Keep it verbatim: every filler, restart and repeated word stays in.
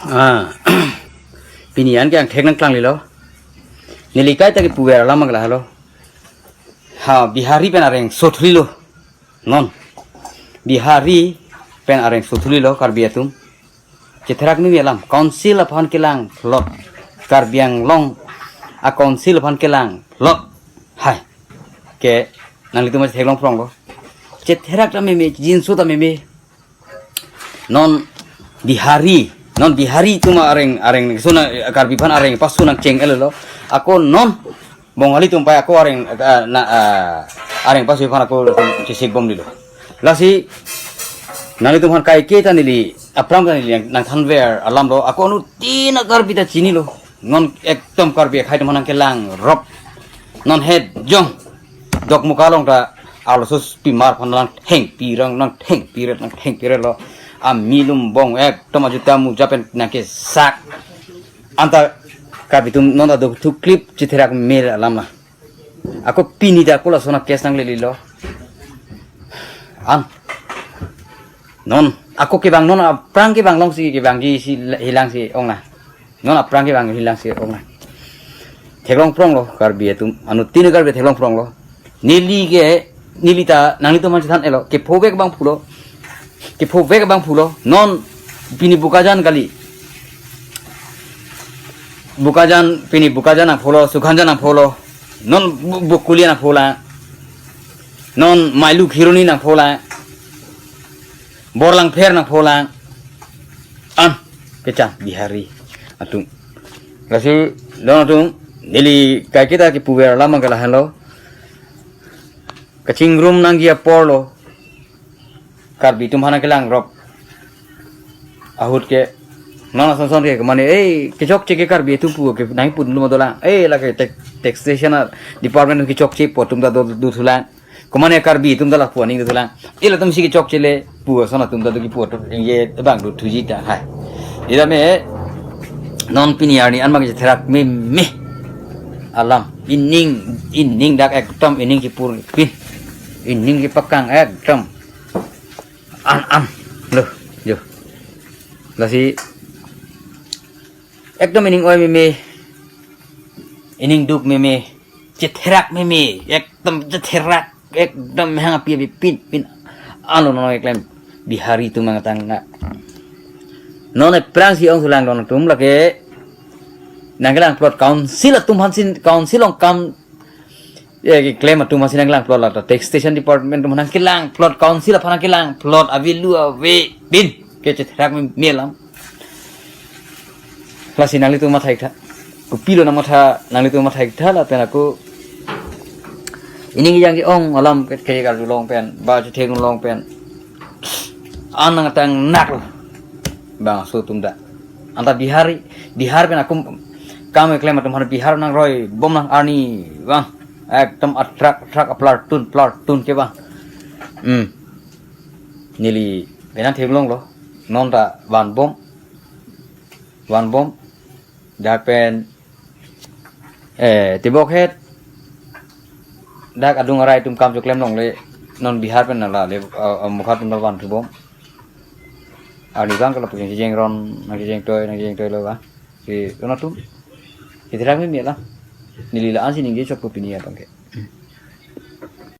Ah, pini an ke angthek nangklanglelo. Neli kaita kepuver alam ke lahelo. Ha, Bihari pen areng sothulo. Non. Bihari pen areng sothulo Karbi atum. Chetherak meme alam. Council aphan kelang plot. Karbi Anglong a-council aphan kelang plot. Hai. Ke nanglitum chetheklong pronglo. Chetherak ta meme, jinso ta meme. Non Bihari, non Bihari atum areng, areng sona Karbi aphan areng pasu nangcheng-etlo. Ako non Bongali atum pai ako areng, ah, na, ah, areng pasu aphan ako chesik bomdelo. Lasi nanglitum aphan kaike ta neli, aphrang ta neli nang, nangthanver alamlo. Ako anuttin a-Karbi ta chinilo. Non ekdom Karbi akhei atum aphan nangkelangrop. Non het jong Dokmoka along ta arloso pimar aphan nangthengpi rang, nangthengpi ret, nangthengpi retlo. Amilum bong ekdom ajuta muja pen nangkesak. Anta Karbi atum non ta do thuklip chetherak meme alam na. Ako pini ta ako lason a-case nanglelelo. An. Non ako kevang, non aphrang kevang longsi, kevangji si helang si ong na. Non aphrang kevang helang si ong na. Theklong pronglo Karbi atum, anuttin a-Karbi theklong pronglo. Neli ke, neli ta nanglitum aphan chethan-etlo. Kephovek abang pulo. Kephovek abang pulo. Non pini Bokajan kali. Bokajan, pini Bokajan nangpholo, Sukhanjan nangpholo. Non Bu-, Bokolia nangpholang. Non Mailu Kheroni nangpholang. Borlangpher nangpholang. An, kechan Bihari atum. Lasi, don atum, neli kaike ta kepuver alam ke lahenlo. Kachingrum nangji aporlo. Karbi atum aphan nangkelangrop. Ahut ke. Non ason son ke kemane, eh, kechokche ke Karbi atum pu ke nangpudunlo ma dolang. Eh, lake tax-, taxation a-department kechokche pu atum ta do, dothulang. Kemane Karbi atum ta lapu aning dothulang. Eh, latum si kechokche le pu ason atum ta do kipu atum ingje abang dothuji ta hai. Ira me non pini arni an abang chetherak meme alam. Ining, ining dak ekdom ining kipurpin. Ining kepakang ekdom. An, an. Lo, jo. Lasi ekdom ining oi meme. Ining duk meme. Chetherak meme. Ekdom chetherak. Ekdom hang api api pin, pin. Alo non eklem Bihari atum nangtang na. Non aphrang si ongthulang don atum lake nangkelang plot council atum aphan si, council along kam, eh, keklem atum aphan si nangkelang plot la ta taxation department atum aphan nangkelang plot, council aphan nangkelang plot, ave lu ave pin. Ke chetherak meme alam. Lasi nanglitum matha-ik tha. Kopilo nangmatha, nanglitum matha-ik tha lapen ako ining yang ke-ong alam ke, ke karjulong pen, ba chetheklong pen. An nangtang naklo. Bangso atum ta. Anta Bihari, Bihar pen ako kam keklem atum aphan Bihar nangroi bom nang arni bang. Ekdom a-truck, truck a-platoon, platoon ke bang. Hmm. Neli penan theklonglo. Non ta vanbom. Vanbom. Dak pen, eh, tibok het. Dak adung arai atum kam choklem longle. Non Bihar pen nala le, eh, eh, Mukha atum ta vanthubom. Arni bang ke lapu cheng cheng ron, nangcheng toi, nangcheng toilo ba. Si, don atum. Chetherak meme alam. Neli la-an si ningje chokpo pini abang ke.